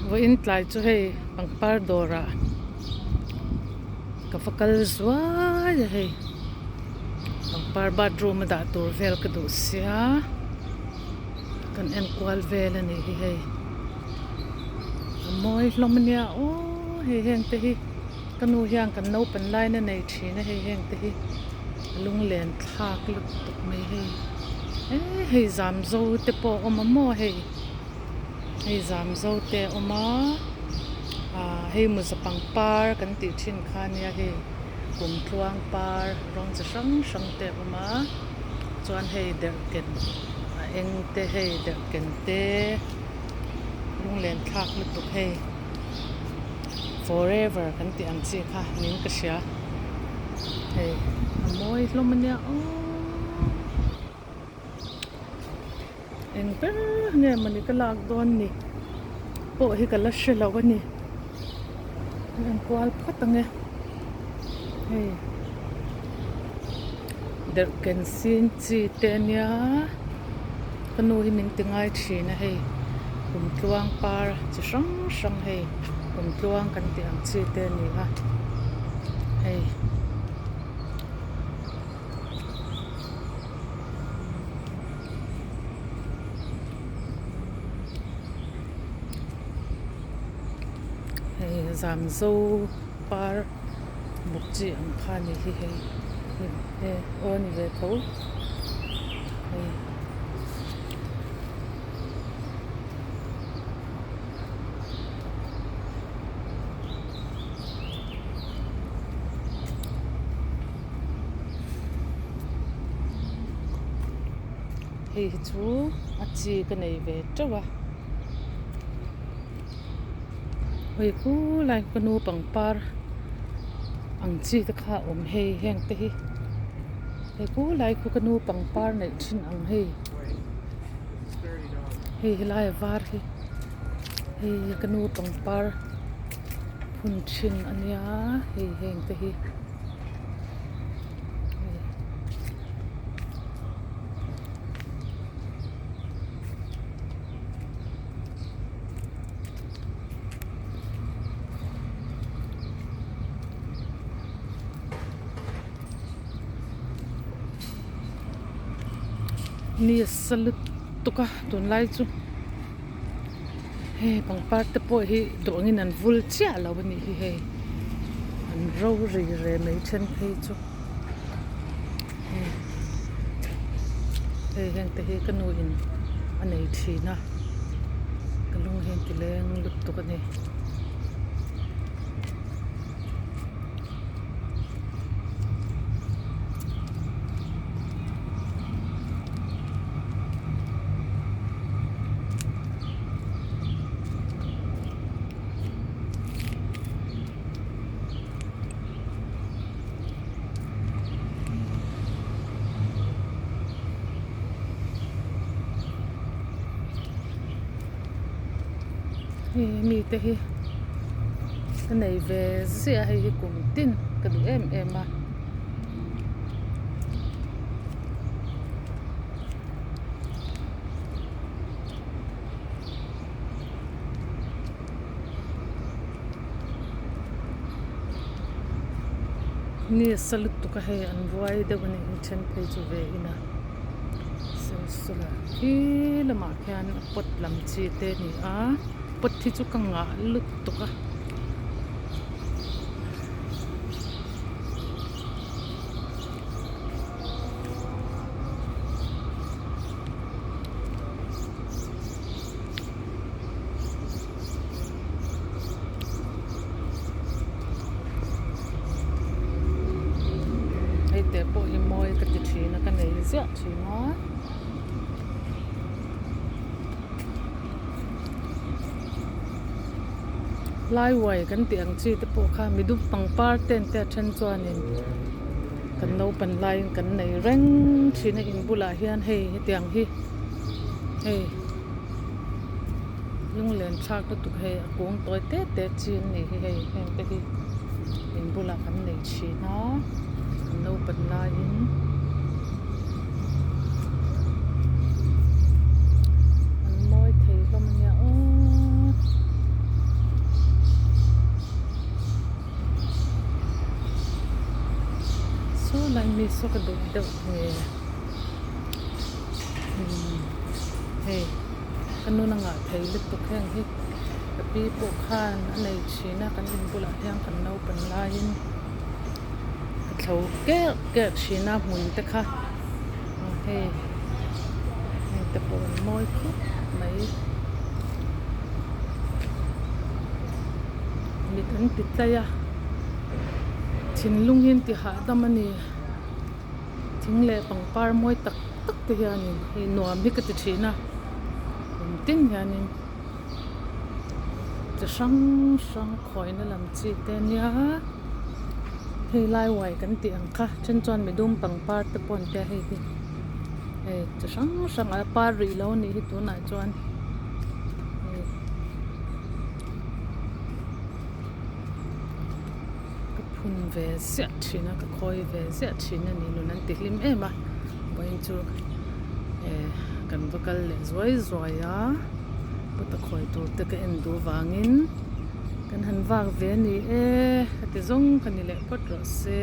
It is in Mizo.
Vawiin tlai chu hei pangpar dawrah ka va kal zuai a hei pangpar bathroom a dah tur vel ka duh sia kan en kual vel a nih hi hei a mawi hlawm a nia aw hei heng te hi ka nu hian kan naupang laina nei thin a hei heng te hi a lunglen thlak lutuk mai hei eh hei zam zo te pawh a awm a maw hei. Hei zam zo te a awm a ah hei mawza pangpar kan tih thin kha ania hei kumtluang par rawng chi hrang hrang te a awm a chuan hei derhken a eng te hei derhken te lunglen thlak lutuk hei forever kan tih ang chi kha niin ka hria hei a mawi hlawm ania aww. Eng ber nge mawni ka lak dawn ni pawh hi ka la hre lo a ni ka en kual phawt ang e hei derhken sin chi te ania ka nu hi min ti ngai thin a hei kumtluang par chi hrang hrang hei kumtluang kan tih ang chi te a ni a hei. Hei zamzo par buk chi ang kha a ni hi hei aw a ni ve tho hei. Hei hi chu a chi ka nei ve teuh a hei khulai ka nu pangpar ang chi te kha a awm hei heng te hi hei khulai khu ka nu pangpar neih thin ang hei hei helai a var hi hei ka nu pangpar. Phun thin a nia hei heng te hi ni a sa lutuk a tunlai chu. Hei pangpar te pawh hi duangin an vul chiah lo a nih hi hei an ro ri re mai then phei chu hei hei heng te hi ka nu in a nei thin a ka lung hi an ti leng lutuk a ni. Hei mite hi ka nei ve ziah a hei hi kum tin ka duh em em a. Ni a sa lutuk a hei an ruai deuh a nih hi then phei chu ve in a sensolar khi lamah khian a pot lam chi te a ni a pot hi chu ka ngah lutuk a. Hei teh pawh hi mawi ka ti thin a ka nei ziah thin a. Laiuai kan tih ang chi te pawh kha midum pangpar ten te a then chuanin kan naupan laiin kan nei reng thin a in bulah hian hei hetiang hi hei lunglen thlak lutuk hei a kung tawi te te chi an nih hi hei heng te hi in bulah kan nei thin a kan naupan laiin. An mawi thei hlawm a nia aw. Sawlai mi saw ka duh deuh nge umm hei ka nun a ngah thei lutuk heng hi ka pi pawh khan a nei thin a kan in bulah hian kan naupan laiin ka thlo kerh kerh thin a hmun te kha hei heng te pawh an mawi khawp mai mit an ti tlai a thinlung hi an ti hahdam a ni thing leh pangpar mawi tak tak te hianin hei nuam hi ka ti thin a kum tin hianin chi hrang hrang khawina lam chi te a nia hei lai uai kan tih ang kha then chuan midum pangpar te pawh an tia hei hi hei chi hrang hrang a par rih lo a nih hi tunah chuan hei. Ka phun ve ziah thin a ka khawi ve ziah thin a ni nun an ti hlim em a vawiin chu eh kan va kal leh zuai zuai a pawta khawi tur te ka en duh vangin kan han vak ve a ni e heti zawng ka ni leh phawt rawh se.